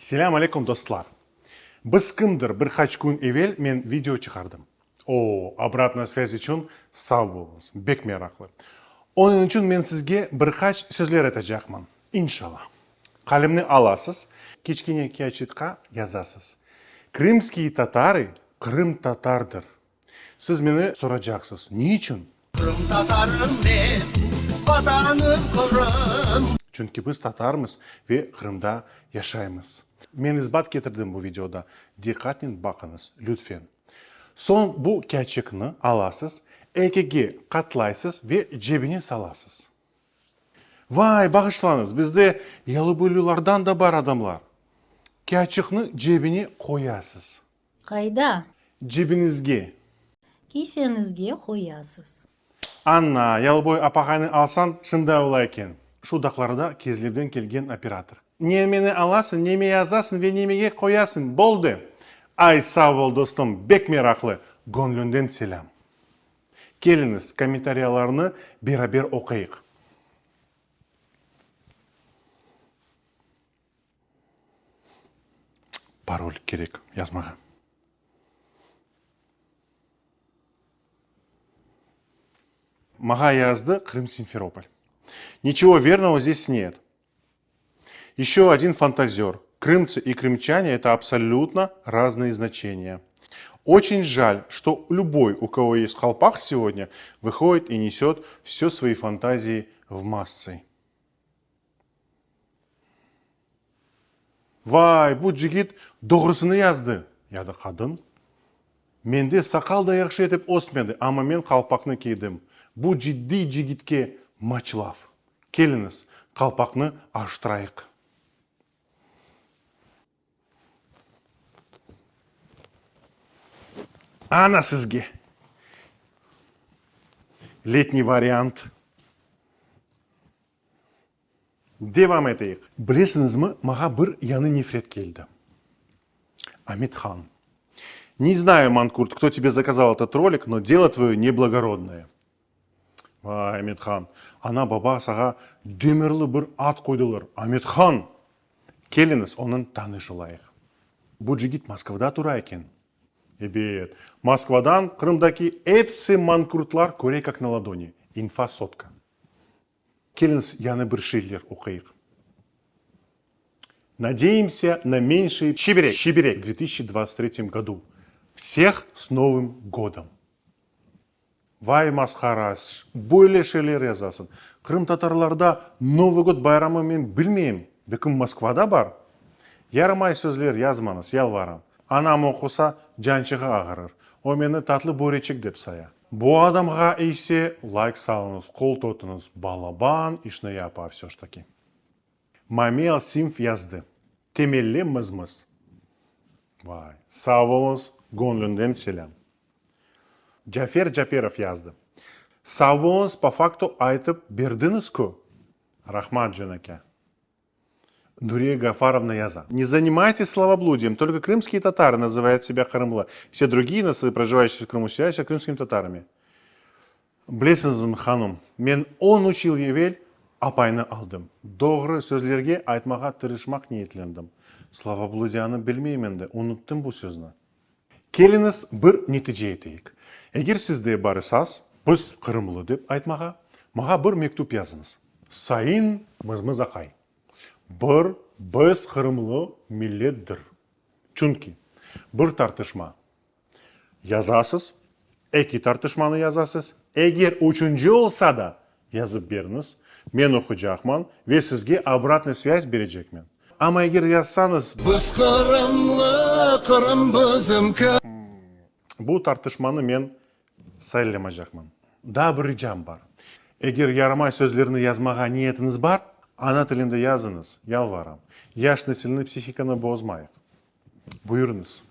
Selâm aleyküm dostlar! Biz kimdir bir qaç kün evel men video çıqardım. O, obratnaya svâz içün sav boluñız, bek meraqlı. Onıñ içün men sizge bir qaç sözler aytacaqman, inşallah. Qalemni alasız, kiçkene kâçıtqa yazasız. Krımskiy tatarı qırımtatardır. Siz meni soracaqsız, ne içün? Qırımtatarım men, Vatanım Qırım. Çünki biz tatarmız ve Qırımda yaşaymız. Men isbat ketirdim bu videoda, diqqatnen baqıñız, lütfen. Soñ bu kâçıqnı alasız, ekige qatlaysız ve cebine salasız. Vay, bağışlañız, bizde yalıboylulardan da bar adamlar. Kâçıqnı cebine qoyasız. Qayda? Cebiñizge. Kiseñizge qoyasız. Anna, Yalıboy apaqaynı alsañ, şınday ola eken. Şu daqlarda Kezlevden kelgen operator. Nemeni alasıñ, neme yazasıñ ve nemege qoyasıñ, boldı! Ay, sağ bol, dostum, bek meraqlı! Göñlünden selâm. Keliñiz, kommentariyalarnı beraber oquyıq. Parol kerek yazmağa. Mağa yazdı Krım Simferopol. Niçego verного здесь нет. Еще один фантазер. Крымцы и крымчане это абсолютно разные значения. Очень жаль, что любой, у кого есть колпак сегодня, выходит и несет все свои фантазии в массы. Vay, bu cigit doğrusını yazdı, ya da qadın. Mende saqal da yahşı etip ösmedi, amma men qalpaqnı kiydim. Bu ciddiy cigitke maçlav. Keliñiz, qalpaqnı avuştırayıq. Ana sizge! Letniy variant. Devam eteyik. Bilesiñizmi, mağa bir yañı nefret keldi. Amet-Han. Ne znаю, mankurt, кто тебе заказал этот ролик, но дело твое неблагородное. Vay, Amet-Han, ana-baba sağa demirli bir ad qoydılar, Amet-Han! Keliñiz, onıñ tanış olayıq. Bu cigit Moskvada tura eken. Ebet, Moskvadan Qırımdaki episi mankurtlar köre kak na ladoni. İnfa sotka. Keliñiz, yañı bir şiirler oquyıq. Nadeyemsya na menşiy çiberek, şiberek, v 2023 godu. Vseh s Novım godom! Vay masqara, böyle şeyler yazasıñ. Qırımtatarlarda Novıy god bayramı men bilmeyim, belkim Moskvada bar? Yaramay sözler yazmañız, yalvaram. Anam oqusa, cançığı ağırır. O meni tatlı böreçik dep saya. Bu adamğa ise layk salıñız, qol tutıñız, balaban işni yapa vsö ж taki. Mamea Simf yazdı. Temelli mız-mız. Vay, sağ boluñız, göñlünden selâm. Cafer Caperov yazdı. Sağ boluñız, po faktu aytıp berdiñiz ku. Rahmat, Can aka. Nuriye Gafarovna yaza. Ne занимайтесь словоблудием, только крымские татары называют себя qırımlı, все другие нации, проживающие в Крыму, считают себя крымскими татарами. Bilesiñizmi, hanım, men 13 yıl evel apaynı aldım. Doğru sözlerge aytmağa tırışmaq niyetlendim. Slovobludiyanı bilmeyim endi, unuttım bu sözni. Keliñiz bir netice eteyik. Eger sizde bar esas, biz qırımlı dep aytmağa, mağa bir mektüp yazıñız. Sayın Mızmız aqay, bir biz qırımlı milletdir. Çünki bir tartışma yazasız, eki tartışmanı yazasız, eger üçünci olsa da yazıp beriñiz, men oqucaqman ve sizge obratnıy svâz berecekmen. Amma eger yazsañız. Biz qırımlı, Qırım bizimki. Bu tartışmanı men saylamacaqman. Daa bir ricam bar. Eger yaramay sözlerni yazmağa niyetiñiz bar, ana tilinde yazıñız, yalvaram. Yaş nesilniñ psihikanı bozmayıq. Buyurıñız.